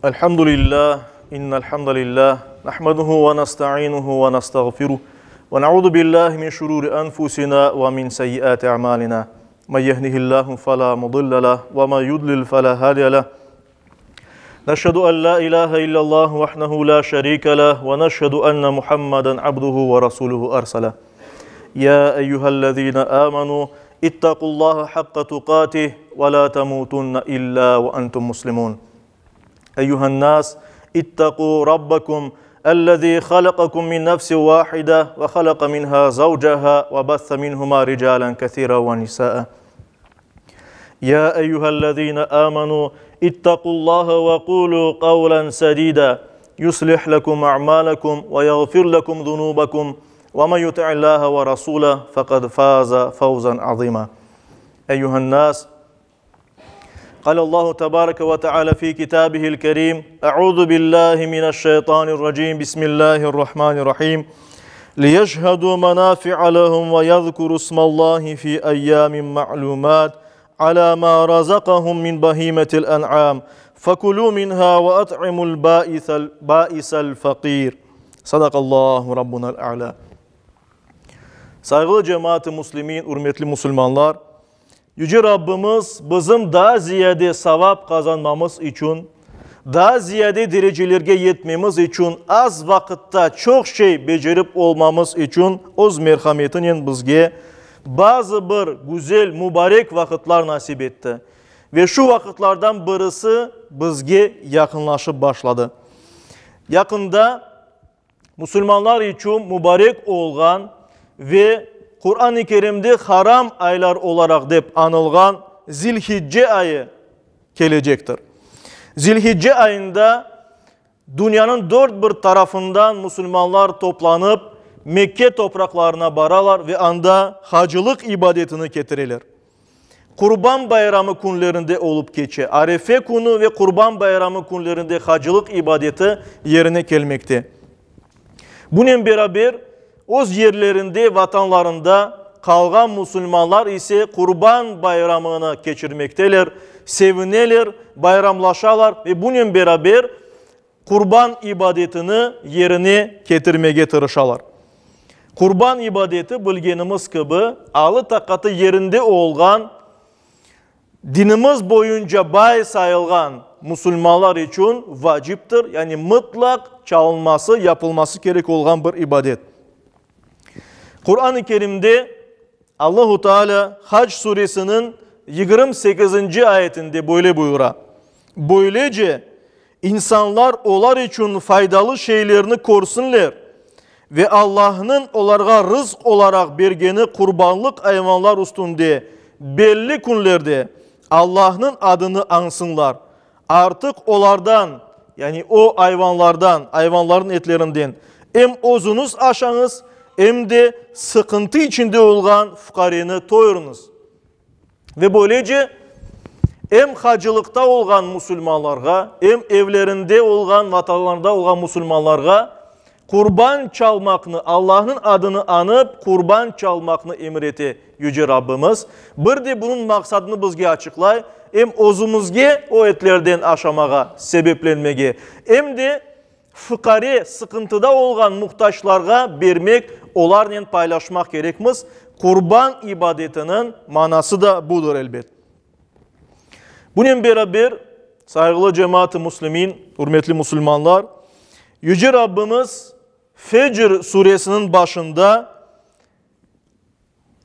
الحمد لله إن الحمد لله نحمده ونستعينه ونستغفره ونعوذ بالله من شرور أنفسنا ومن سيئات أعمالنا من يهده الله فلا مضل له وما يضلل فلا هادي له نشهد أن لا إله إلا الله وحده لا شريك له ونشهد أن محمدا عبده ورسوله أرسله يا أيها الذين آمنوا اتقوا الله حق تقاته ولا تموتن إلا وأنتم مسلمون أيها الناس اتقوا ربكم الذي خلقكم من نفس واحدة وخلق منها زوجها وبث منهما رجالا كثيرا ونساء يا أيها الذين آمنوا اتقوا الله وقولوا قولا سديدا يصلح لكم أعمالكم ويغفر لكم ذنوبكم ومن يطع الله ورسوله فقد فاز فوزا عظيما أيها الناس قال الله تبارك وتعالى في كتابه الكريم أعوذ بالله من الشيطان الرجيم بسم الله الرحمن الرحيم ليشهدوا منافع لهم ويذكروا اسم الله في أيام معلومات على ما رزقهم من بهيمة الأنعام فكلوا منها وأطعموا البائس, البائس الفقير صدق الله ربنا الأعلى Sayğılı cemaat-ı muslimin, ürmetli musulmanlar, Yüce Rabbimiz bizim daa ziyade savap qazanmamız içün, daa ziyade derecelerge yetmemiz içün, az vaqıtta çoq şey becerip olmamız içün Öz merhametinen bizge bazı bir güzel, mubarek vaqıtlar nasip etti. Ve şu vaqıtlardan birisi bizge yaqınlaşıp başladı. Yaqında Musulmanlar içün mubarek olğan ve Quran-ı Kerimde haram aylar olaraq dep añılğan Zilhicce ayı kelecektir. Zilhicce ayında dünyanıñ dört bir tarafından musulmanlar toplanıp, Mekke topraqlarına baralar ve anda hacılıq ibadetini ketireler. Qurban bayramı künlerinde olıp keçe. Arefe künü ve Qurban bayramı künlerinde hacılıq ibadeti yerine kelmekte. Bunen beraber, öz yerlerinde, vatanlarında qalğan musulmanlar ise Qurban bayramını keçirmekteler, sevineler, bayramlaşalar ve bunen beraber qurban ibadetini yerine ketirmege tırışalar. Qurban ibadeti, bilgenimiz kibi, alı-taqatı yerinde olğan, dinimiz boyunca bay sayılğan musulmanlar içün vaciptir, yani mıtlaq çalınması, yapılması kerek olğan bir ibadet. Quran-ı Kerimde Allahu Teala Hac suresiniñ 28-nci ayetinde böyle buyura, Böylece, insanlar olar içün faydalı şeylerni körsünler ve Allahnıñ olarğa rızq olaraq bergeni qurbanlıq ayvanlar üstünde belli künlerde Allahnıñ adını añsınlar. Artıq olardan, yani o ayvanlardan, ayvanlarnıñ etlerinden, em özüñiz aşañız, em de sıqıntı içinde olğan fuqareni toyurıñız. Ve böylece, em hacılıqta olğan musulmanlarğa, em evlerinde olğan, vatanlarında olğan musulmanlarğa qurban çalmaqnı, Allahnıñ adını añıp, qurban çalmaqnı emir ete Yüce Rabbimiz. Bir de bunıñ maqsadını bizge açıqlay, em özümizge o etlerden aşamağa, sebeplenmege, em de fuqare, sıqıntıda olğan muhtaçlarğa bermek, olarnen paylaşmaq kerekmiz. Qurban ibadetiniñ manası da budır, elbet. Bunen beraber, sayğılı cemaat-ı müslimin, ürmetli musulmanlar, Yüce Rabbimiz Fecr suresiniñ başında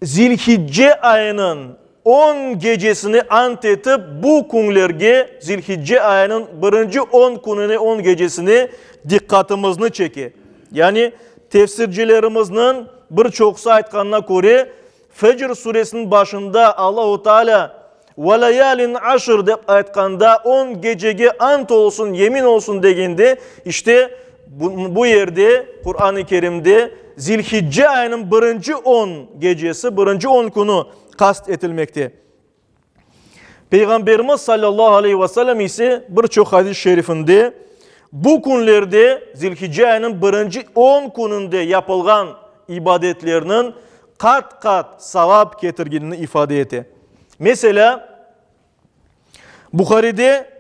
Zilhicce ayınıñ on gecesine ant etip, bu künlerge, Zilhicce ayınıñ birinci on kününe, on gecesine diqqatımıznı çeke. Yani, tefsircilerimizniñ bir çoqusı aytqanına köre, Fecr suresiniñ başında Allahu Teala Ve leyalin aşr dep aytqanda, on gecege ant olsun, yemin olsun degende, işte, bu yerde, Quran-ı Kerimde Zilhicce ayınıñ birinci on gecesi, birinci on künü qast etilmekte. Peyğamberimiz sallallahu aleyhi ve sellem ise bir çoq hadis-i şerifinde bu künlerde, Zilhicce ayınıñ birinci on kününde yapılğan ibadetlerniñ qat-qat savap ketirgenini ifade ete. Meselâ, Buharide.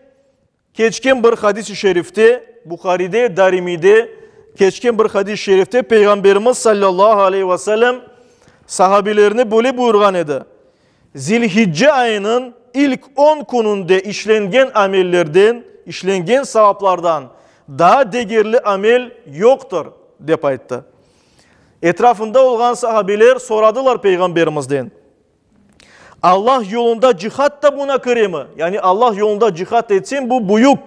Keçken bir hadis-i şerifte, Buharide, Darimide keçken bir hadis-i şerifte Peyğamberimiz sallallahu aleyhi ve sellem sahabelerine böyle buyurğan edi, Zilhicce ayınıñ ilk on kününde işlengen amellerden, işlengen savaplardan daa degerli amel yoqtır, dep ayttı. Etrafında olğan sahabeler soradılar Peyğamberimizden, Allah yolunda cihad da buna kiremi? Yani Allah yolunda cihad etseñ, bu büyük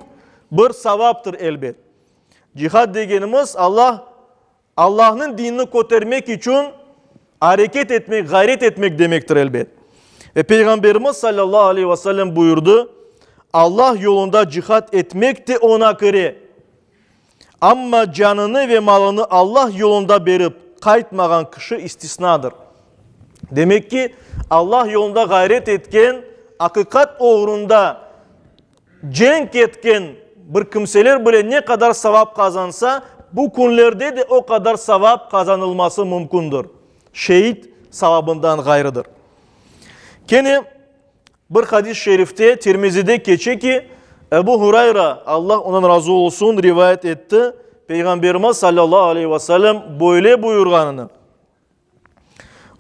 bir savaptır, elbet. Cihad degenimiz, Allah, Allahnıñ dinini kötermek içün areket etmek, ğayret etmek demektir, elbet. Ve Peyğamberimiz sallallahu aleyhi ve sellem buyurdı, Allah yolunda cihad etmek de ona kire. Amma canını ve malını Allah yolunda berip qaytmağan kişi istisnadır. Demek ki, Allah yolunda ğayret etken, aqiqat oğrunda cenk etken bir kimseler bile ne qadar savap qazansa, bu künlerde de o qadar savap qazanılması mümkündir, şeit savabından ğayrıdır. Kene Bir hadis-i şerifte, Tirmizide keçe ki, Ebu Hurayra, Allah ondan razı olsun, rivayet etti, Peyğamberimiz sallallahu aleyhi ve sellem böyle buyurğanını,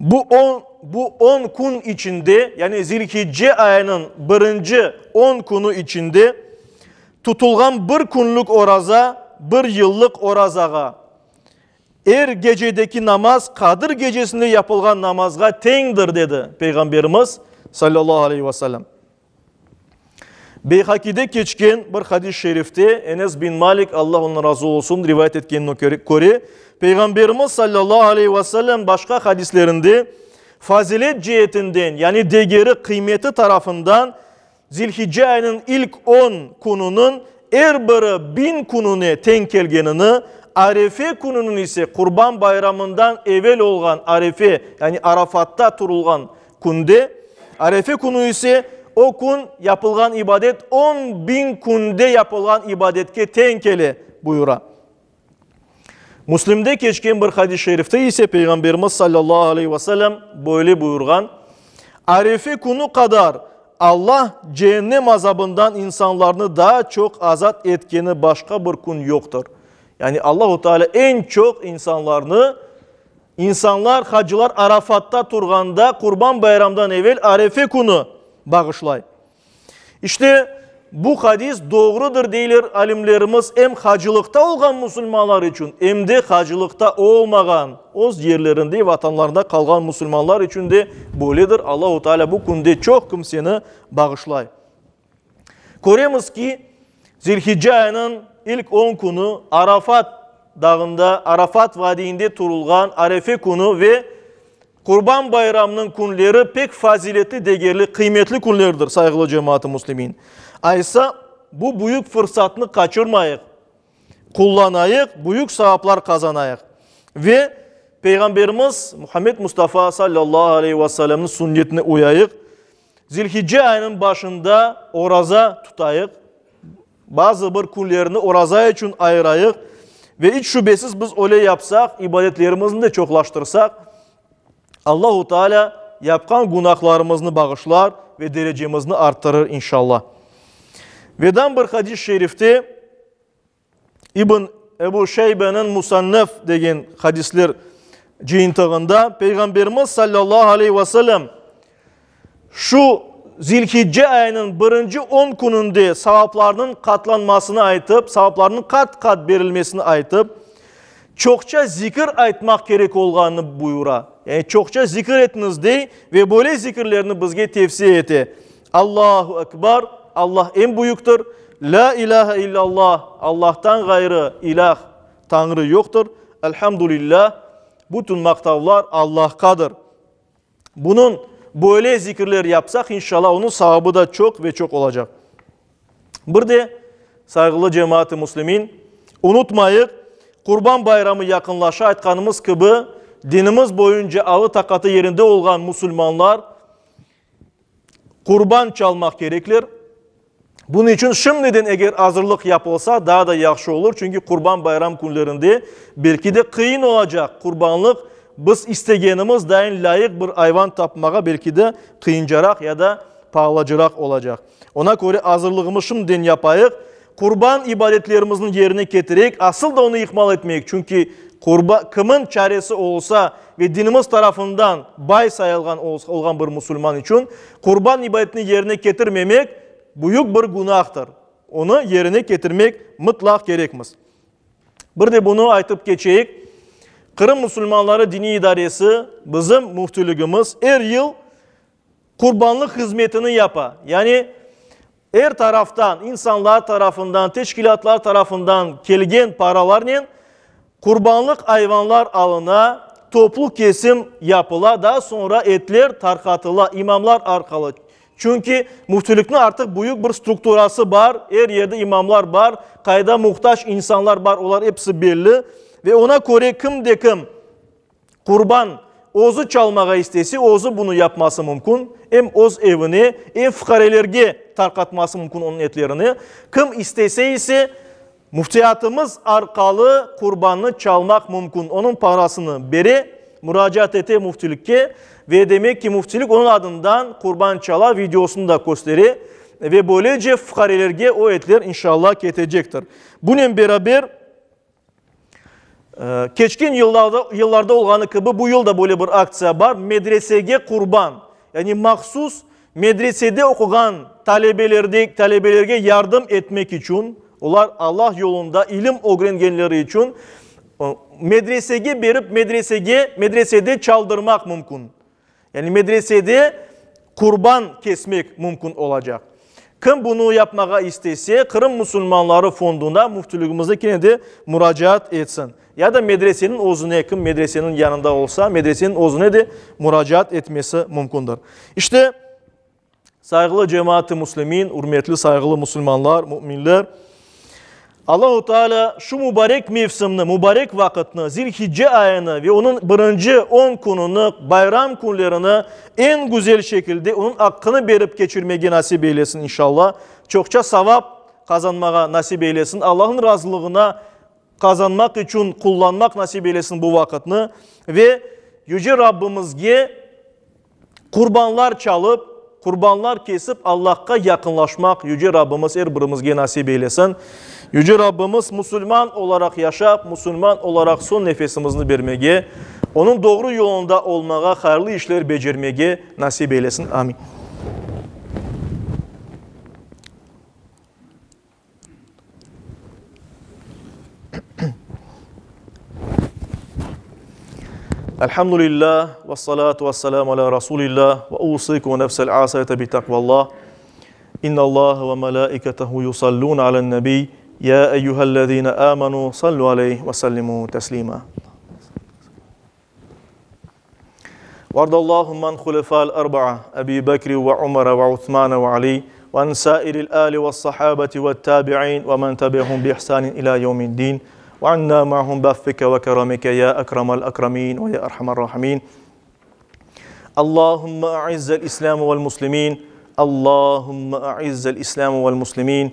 Bu on, bu on kün içinde, yani Zilhicce ayınıñ birinci on künü içinde tutulğan bir künlük oraza bir yıllıq orazağa, Er gecedeki namaz Qadir gecesinde yapılğan namazğa teñdir, dedi Peyğamberimiz, sallallahu aleyhi ve sellem. Beyhakide keçken bir hadis-i şerifte Enes bin Malik, Allah ondan razı olsun, rivayet etkenine köre, Peyğamberimiz, sallallahu aleyhi ve sellem, başqa hadislerinde fazilet ceetinden, yani degeri, qıymeti tarafından Zilhicce ayınıñ ilk on kününiñ er biri biñ kününe teñ kelgenini, Arefe kününiñ ise Qurban bayramından evel olğan Arefe, yani Arafatta turulğan künde, Arefe künü ise o kün yapılğan ibadet on biñ künde yapılğan ibadetke teñ kele, buyura. Müslimde keçken bir hadis-i şerifte ise Peyğamberimiz sallallahu aleyhi ve sellem böyle buyurğan, Arefe künü qadar Allah ceennem azabından insanlarnı daa çoq azat etkeni başqa bir kün yoqtır. Yani Allahu Teala eñ çoq insanlarnı, insanlar, hacılar Arafatta turğanda Qurban bayramdan evel Arefe künü bağışlay. İşte, bu hadis doğrudır, deyler alimlerimiz, em hacılıqta olğan musulmanlar içün, em de hacılıqta olmağan, öz yerlerinde, vatanlarında qalğan musulmanlar içün de böyledir. Allahu Teala bu künde çoq kimseni bağışlay. Köremiz ki, Zilhicce ayınıñ ilk on künü Arafat dağında, Arafat vadiyinde turulğan Arefe künü ve Qurban bayramınıñ künleri pek faziletli, degerli, qıymetli künlerdir, sayğılı cemaat-ı müslimin. Aysa, bu büyük fırsatnı qaçırmayıq, qullanayıq, büyük savaplar qazanayıq ve Peyğamberimiz Muhammed Mustafa sallallahu aleyhi ve sellemniñ sünnetine uyayıq, Zilhicce ayınıñ başında oraza tutayıq, bazı bir künlerini oraza içün ayırayıq ve iç şübesiz biz öyle yapsaq, ibadetlerimizni de çoqlaştırsaq, Allahu Teala yapqan günahlarımıznı bağışlar ve derecemizni arttırır inşallah. Vedan bir hadis-i şerifte İbn Ebu Şeybeniñ Musannef degen hadisler cıyıntığında Peyğamberimiz sallallahu aleyhi ve sellem şu Zilhicce ayınıñ birinci on kününde savaplarnıñ qatlanmasını aytıp, savaplarnıñ qat-qat berilmesini aytıp, çoqça zikir aytmaq kerek olğanını buyura. Yani çoqça zikir etiñiz dey ve böyle zikirlerni bizge tevsiye ete. Allahu Ekber, Allah eñ büyüktir, Lâ ilâhe illallah, Allahtan ğayrı ilâh, Tañrı yoqtır, Elhamdülillah, bütün maqtavlar Allahqadır. Bunıñ böyle zikirler yapsaq, inşallah, onıñ savabı da çoq ve çoq olacaq. Bir de, sayğılı cemaat-ı müslimin, unutmayıq, Qurban bayramı yaqınlaşa, aytqanımız kibi, dinimiz boyunca alı-taqatı yerinde olğan musulmanlar, Qurban çalmaq kerekler. Bunıñ içün şimdiden eger azırlıq yapılsa, daa da yahşı olur, çünki Qurban bayram künlerinde belki de qıyın olacaq qurbanlıq, biz istegenimiz dayın lâyıq bir ayvan tapmağa belki de qıyıncaraq ya da paalıcıraq olacaq. Ona köre azırlığımız şimdiden yapayıq. qurban ibadetlerimizni yerine ketireyik, asıl da onı ihmal etmeyik, çünki qurba, kimin çaresi olsa ve dinimiz tarafından bay sayılğan olğan bir musulman içün qurban ibadetini yerine ketirmemek büyük bir günahtır. Onı yerine ketirmek mıtlaq kerekmiz. Bir de bunı aytıp keçeyik, Qırım musulmanları diniy idaresi, bizim müftüligimiz er yıl qurbanlıq hızmetini yapa. Yani er taraftan, insanlar tarafından, teşkilâtlar tarafından kelgen paralarnen qurbanlıq ayvanlar alına, toplu kesim yapıla, daa soñra etler tarqatıla imamlar arqalı. Çünki müftülikniñ artıq büyük bir strukturası bar, er yerde imamlar bar, qayda muhtac insanlar bar, olar episi belli. Ve oña köre kim de kim qurban özü çalmağa istese, özü bunı yapması mümkün, em öz evine, em fuqarelerge tarqatması mümkün onıñ etlerini. Kim istese ise, müftiyatımız arqalı qurbannı çalmaq mümkün, onıñ parasını bere, muracaat ete müftilikke ve demek ki, müftilik onıñ adından qurban çala, videosını da köstere ve böylece fuqarelerge o etler inşallah ketecektir. Bunen beraber, Keçken yıllarda yıllarda olğanı kibi, bu yıl da böyle bir aktsiya bar, Medresege qurban, yani mahsus medresede oquğan talebelerde talebelerge yardım etmek içün, olar Allah yolunda ilim ögrengenleri içün, medresege berip, medresege medresede çaldırmaq mümkün. Yani medresede qurban kesmek mümkün olacaq. Kim bunı yapmağa istese, Qırım musulmanları fonduna, müftülügimizde kene de muracaat etsin. Ya da medreseniñ özüne, kim medreseniñ yanında olsa, medreseniñ özüne de muracaat etmesi mümkündir. İşte, Sayğılı cemaat-ı müslimin, ürmetli sayğılı musulmanlar, müminler, Allahu Teala şu mübarek mevsimni, mübarek vaqıtnı, Zilhicce ayını ve onıñ birinci on kününi, bayram künlerini eñ güzel şekilde onıñ aqqını berip keçirmege nasip eylesin inşallah. Çoqça savap qazanmağa nasip eylesin. Allahnıñ razılığına qazanmaq içün qullanmaq nasip eylesin bu vaqıtnı ve Yüce Rabbimizge Qurbanlar çalıp, qurbanlar kesip Allahqa yaqınlaşmaq Yüce Rabbimiz er birimizge nasip eylesin. Yüce Rabbimiz musulman olaraq yaşap, musulman olaraq soñ nefesimizni bermege, Onıñ doğru yolunda olmağa, hayırlı işler becermege nasip eylesin. Amin. Elhamdülillah ve salatu ve selamu ala Rasulillah ve usikum ve nefsel asayete bi takvallah. İnna Allah ve melaiketehu yusallun alen nebi. Ya eyyühellezine amenu sallu aleyhi ve sellimu teslima. وارض اللهم عن خلفاء الأربعة أبي بكر وعمر وعثمان وعلي وعن سائر الآل والصحابة والتابعين ومن تبعهم بإحسان إلى يوم الدين وعنا معهم بعفك وكرمك يا أكرم الأكرمين ويا أرحم الراحمين اللهم أعز الإسلام والمسلمين اللهم أعز الإسلام والمسلمين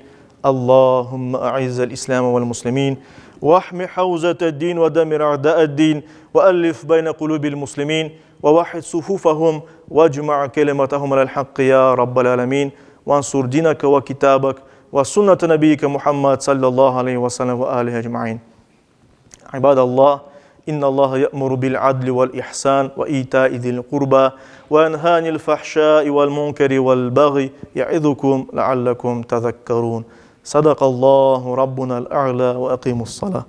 اللهم أعز الإسلام والمسلمين واحم حوزة الدين ودمر أعداء الدين وألف بين قلوب المسلمين ووحد صفوفهم واجمع كلمتهم على الحق يا رب العالمين وانصر دينك وكتابك وسنة نبيك محمد صلى الله عليه وسلم وآله أجمعين عباد الله إن الله يأمر بالعدل والإحسان وإيتاء ذي القربى وينهى عن الفحشاء والمنكر والبغي يعظكم لعلكم تذكرون صدق الله ربنا الأعلى وأقيموا الصلاة.